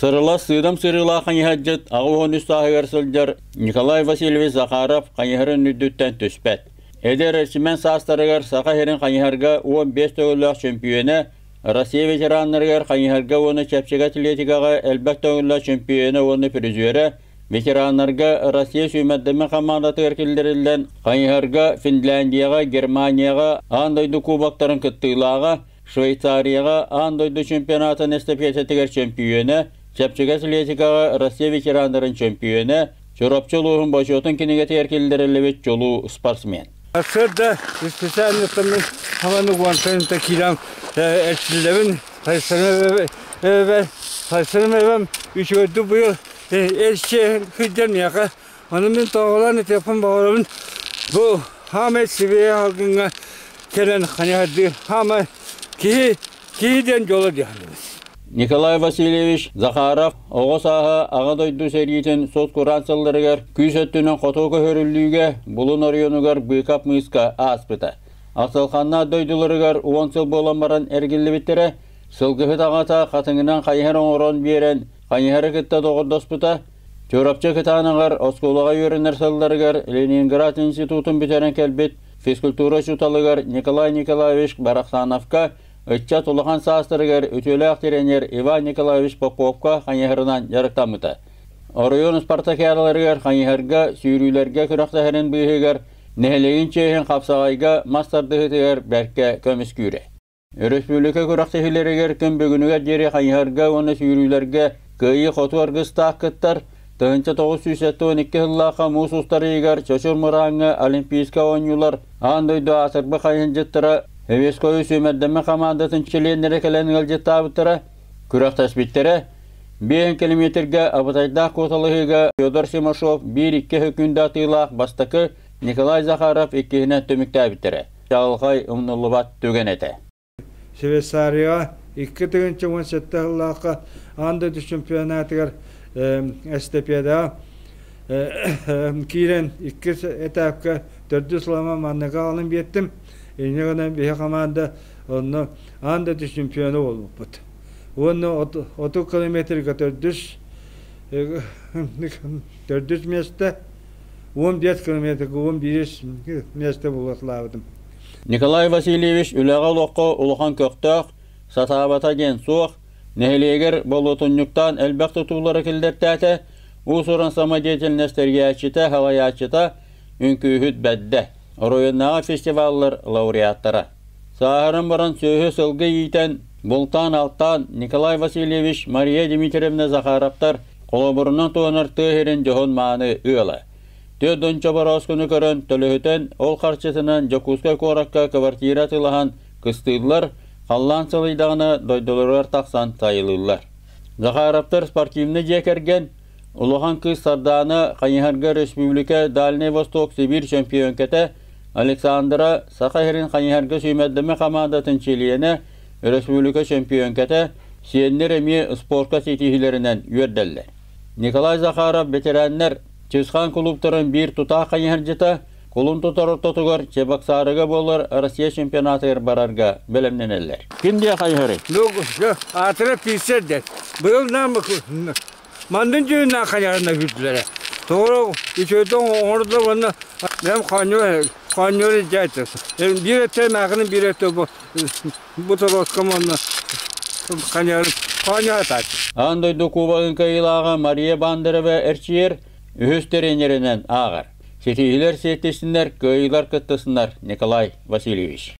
Сырылас сыыдам сырыылаах хайыһардьыт 83 сааһыгар сылдьар Николай Васильевич Захаров хайыһарын үрдүттэн түспэт. Эдэр эрчимэн саастарыгар Саха сирин хайыһарга 15 төгүллээх чөмпүйүөнэ, Россия ветераннарыгар хайыһарга уонна чэпчэки атлетикаҕа элбэх төгүллээх чөмпүйүөнэ уонна призерэ, ветераннарга Россия сүүмэрдэммит хамаандатыгар киллэриллэн хайыһарга Финляндияҕа, Германияҕа аан дойду кубоктарын кыттыылааҕа, Швейцарияҕа аан дойду чемпионатын эстафетатыгар чөмпүйүөнэ, чэпчэки атлетикаҕа Россия ветераннарын чөмпүйүөнэ, Чурапчы улууһун бочуотун кинигэтигэр киллэриллибит чулуу спортсмен. Сырда специальностаммын хаманы уонтан киирэн эрчиллэбин, хайсарым эбэм үчүгэйдик быйыл эрчийэн сылдьар миэхэ. Ону мин тоҕолоон этиэхпин баҕарабын бу хаамай сибиэ алгыҥҥа кэлэн ханыһардыы хаамай киһи киһи диэн дьоло диэхлибит. Николай Васильевич Захаров оҕо сааһа Аҕа дойду сэриитин сут-кураан сылларыгар күүс өттүнэн хоту көһөрүллүүгэ Булун оройуонугар Быыкап мыыска ааспыта. Асылханнаах дойдуларыгар 10 сыл буолан баран эргиллибиттэрэ, сылгыһыт аҕата хатыҥынан хайыһар оҥорон биэрэн хайыһары кытта доҕордоспута, Чурапчы Кытаанаҕар оскуолаҕа үөрэнэр сылларыгар Ленинград институтун бүтэрэн кэлбит физкультура учууталыгар Николай Николаевич Барахсановка ыччат улахан саастарыгар үтүөлээх тренер Иван Николаевич Поповка хайыһарынан дьарыктаммыта. Оройуон спартакиадаларыгар хайыһарга, сүүрүүлэргэ күрэхтэһэрин быыһыгар нэһилиэгин чиэһин хапсаҕайга мас тардыһыытыгар бэркэ көмүскүүрэ. Өрөспүүбүлүкэ күрэхтэһиилэригэр күн бүгүнүгэр диэри хайыһарга уонна сүүрүүлэргэ кыайыы-хотуу аргыстаах кыттар 1972 сыллаахха муус устар ыйыгар Чочур Мырааҥҥа Олимпийскай оонньуулар аан дойду аатырбыт хайыһардьыттара Эвескойу сүүмэрдэммит хамаандатын чилиэннэрэ кэлэн ыалдьыттаабыттара, күрэхтэспиттэрэ. 5 километрга абытайдаах куоталаһыыга Федор Симашов 1-2 сөкүүндэ атыылаах бастакы, Николай Захаров иккиһинэн түмүктээбиттэрэ. Чаҕылхай умнуллубат түгэн этэ. Швейцарияҕа 2017 сыллаахха аан дойду чемпионатыгар эстафетаҕа киирэн иккис этапка төрдүс лама манныга аҕалан биэртим. Инньэ гынан биһи команда онно аан дойду чемпиона буолбуппут. Уонна 30 километрга төрдүс миэстэ 15 километрга 11 миэстэ буолуохлаабытым. Николай Васильевич үлэҕэ-олоххо улахан көхтөөх, сатаабата диэн суох, нэһилиэгэр болуотунньуктаан элбэх тутуулары киллэртээтэ, уус-уран самодеятельность тэрийээччитэ, салайааччыта, үҥкүүһүт бэрдэ, оройуоннааҕы фестиваллар лауреаттара. Сааһыран баран сүөһү-сылгы иитэн, бултаан-алтаан Николай Васильевич, Мария Дмитриевна Захаровтар холобурунан туһанар тыа сирин дьоһун-мааны ыала. Түөрт уонча борооскуну көрөн, төлөһүтэн, ол харчытынан Дьокуускай куоракка квартира атыылаһан кыстыыллар, халлаан сылыйдаҕына дойдуларыгар тахсан сайылыыллар. Захаровтар спортивнай дьиэ кэргэн, улахан кыыс Сардаана хайыһарга республика Дальнай Восток Сибирь чөмпүйүөҥкэтэ, Александра Саха сирин хайыһарга сүүмэрдэммит хамаандатын чилиэнэ, республика чөмпүйүөҥкэтэ, сиэннэр эмиэ спорка ситиһиилэринэн үөрдэллэр. Николай Захаров бэтэрээннэр Чысхаан кулууптарын биир тутаах хайыһардьыта кулун тутар ортотугар Чебоксарыга буолар Россия чемпионатыгар барарга бэлэмнэнэллэр. Ким диэ хайыһарый? Ну, аатыра писсер дед. Быйыл нам мандын дьүһүннээх хайыһарына күүттүлэрэ. Тоҕо үчүгэйдик оҥордо уонна бэйэм хоонньуор илдьээччи. Биир өттө маахынын биир өттө бу бу торуоскам уонна Аан дойду Кубогын кыайыылааҕа Мария Бандерова эрчийэр үһүс тренеринэн ааҕар. Ситиһиилэр сиэттистиннэр, кыайыылар кыттысыннар Николай Васильевич.